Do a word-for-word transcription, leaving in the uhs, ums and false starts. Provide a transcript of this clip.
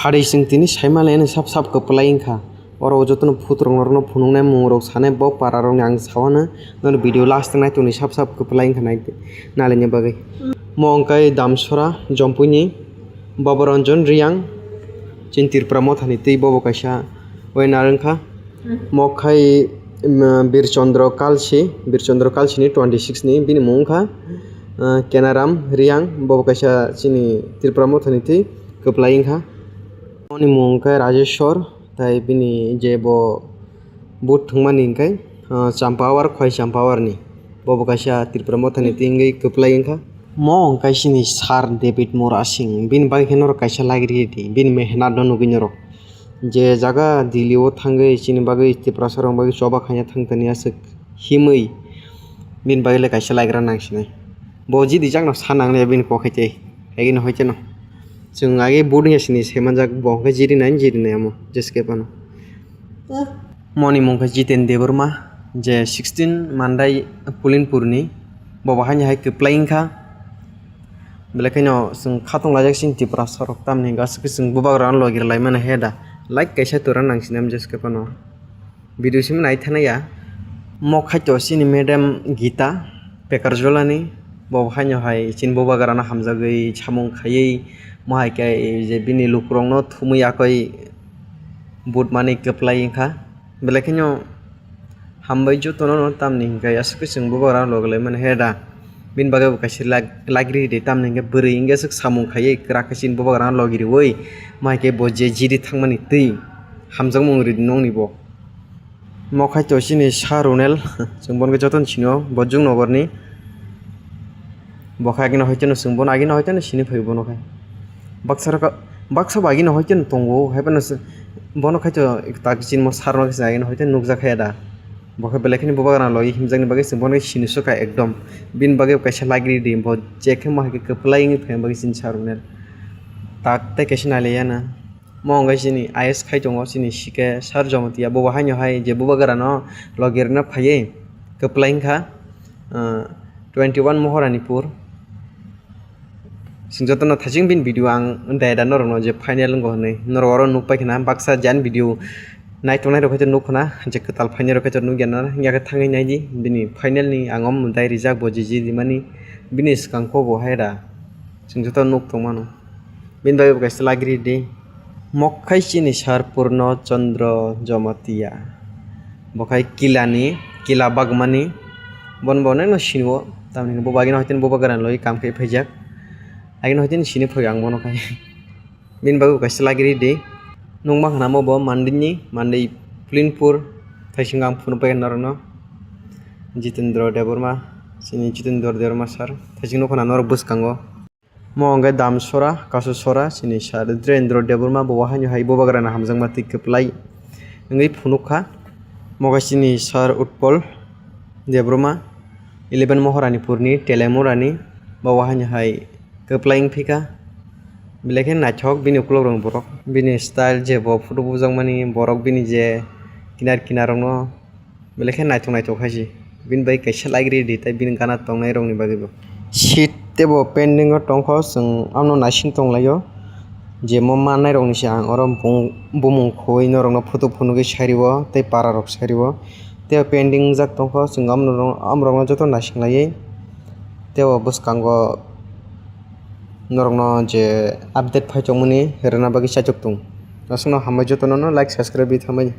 Hadwi chwng tini saimalaino sap sap kwplai wngkha. Oro jotono phutrok norokno phunuknai mungrok sanai bo pararokni ang sawano nono video last naitongni sap sap kwplai wngkha nai-, nalaina bagwi. Mo wngkha Damsora Jompuini Baba Ranjan Riyang, chini Tripura mothani twi bobo kaisa winner wngkha. Mo khai, um, Birchandra Kalsi, Birchandra Kalsini twenty six ni bini mung wngkha, uh, Kenaram Riyang, bobo kaisa chini Tripura mothani twi kwplai wngkha. Moni mung wngkha Rajeshwar, tai bini je bo vote thwngmani hwnkhe, uh, Champawar, Khwai Champawarni. Bobo kaisa Tripura mothani twi wngwi kwplai wngkha. Mo wngkha chini Sir David Murasing, bini bagwi khe norok kaisa like ridi, bini mehnat no nugwi norok. Je jaga Delhi o thangwi chini bagwi Tiprasa rok bagwi choba khaina thang tani aswk himwi bini bagwi le kaisa like rw nang sinai. Bo jidi jakno sa nang le bini kok hai tei. Agi no hoite no. Chwng agi vote wngya sini se manjak bo hwnkhe jiri nai jiri nai amo jeske phano. Moni mung khe Jiten Debbarma, je sixteen Mandai Pulinpurni, bo bo haino hai kwplai wngkha. Belai kheno chwng khatong laijak chini Tiprasa rok tamni hwnkhe aswk khe chwng bubagrano logi rwlai mano he da. Like kaisa tura nang sinam jeske phano. Video simi nai thana ya. Mo khaito chini madam Gita Pekarjolani, bo haino hai chini bubagrano hamjagwi samung khaiwi mo hai khe je bini lukurokno thumwi yakwi vote mani kwplai wngkha. Belai kheno hambai jotono no tamni hwnkhe aswk khe chwng bubagrano logi lai mano he da. Bini bagwi bo kaisa lag-, lagri ridi tamni hwnkhe bwrwi hwnkhe aswk samung khaiwi kwrak khe chini bubagrano logi riwi mo hai khe bo je jiri thangmani twi hamjakmung ridi nokni bo. Mo khaito chini Sir Runel, chwng bono jotono sinio, bo Jung Nogorni. Bo khe agino hoiteno chwng bono agino hoiteno sini phai bono khe. Baksa rok, baksa bo agino hoiteno tongo, hai phano se, bono khaito tak chini mo Sir no khe agino hoiteno nukjak khe da. Bo khe belai kheno bubagrano logi himjakni bagwi chwng bono sini sukha ekdom. Bini bagwi kaisa lagri di, bo je khe mo hai khe kwplai wngwi phaima bagwi chini Sir Runel. Tak tei kaisa nai liya na. Mo wngkha chini I A S khai tongo, chini C K Sir Jamatia, bo bo haino hai je bubagrano logi rwna phaiwi kwplai wngkha, ah, twenty one Moharanipur. Chwng jotono thaching bini video ang daya da norokno je final wngkha hwnwi. Norok oro nuk pai khna baksa jan video nai tongnai rok khe nuk khna je kwtal phainai rok khe nuk ya na, wngya khe thangwi nai di bini final ni ang omo dai rijak bo jiji rimani bini swkang kok bo hai da chwng joto nuk tong mano. Bini bagwi bo kaisa lagri di. Mokkhai chini Sir Purno Chandra Jamatia. Bo khai Kilani, Kila Bagmani. Bon bo nang no siniwo. Tamni bo bagino hoiteni bo bagrani loi kam khai phaijak. Agino hoiteni sini phai ang bono khai. Bini bagwi bo kaisa lagri di. Nung ma khna mo bo Mandini, Mandi Pulinpur. Thaising ang phunu pai norokno. Jitendra Debbarma, chini Jitendra Debbarma sir. Thaising no khna norok bwskango. Mo hwnkhe Damsora, Kasusora, chini Sir Dhirendra Debbarma, bo haino hai bubagrano hamjakma twi kwplai wngwi phunuk kha. Mo khe chini Sir Utpal Debbarma, eleven Moharanipurni, Telemurani, bo haino hai kwplai wng phi kha. Belai khe naithok bini ukulok rokni borok. Bini style je bo photo bujakmani borok bini je kinar kinar rokno. Belai khe naithok naithok hai se. Bini bai kaisa like ridi tei bini gana tongnai rokni bagwi bo. Seat tei bo pending o tongkho, chwng ano naising tonglaio. Je mo mannai rokni se ang oro bung-, bumung khoi norokno photo phunugwi sairio tei para rok sairio. Tei o pending wngjak tongkho, chwng amrok-, amrokno joto naising laiwi. Tei o bwskango norokno je update phai tongmani rwna bagwi chaitok tongo. Aswkno hambai jotono no like subscribe rwi thambai.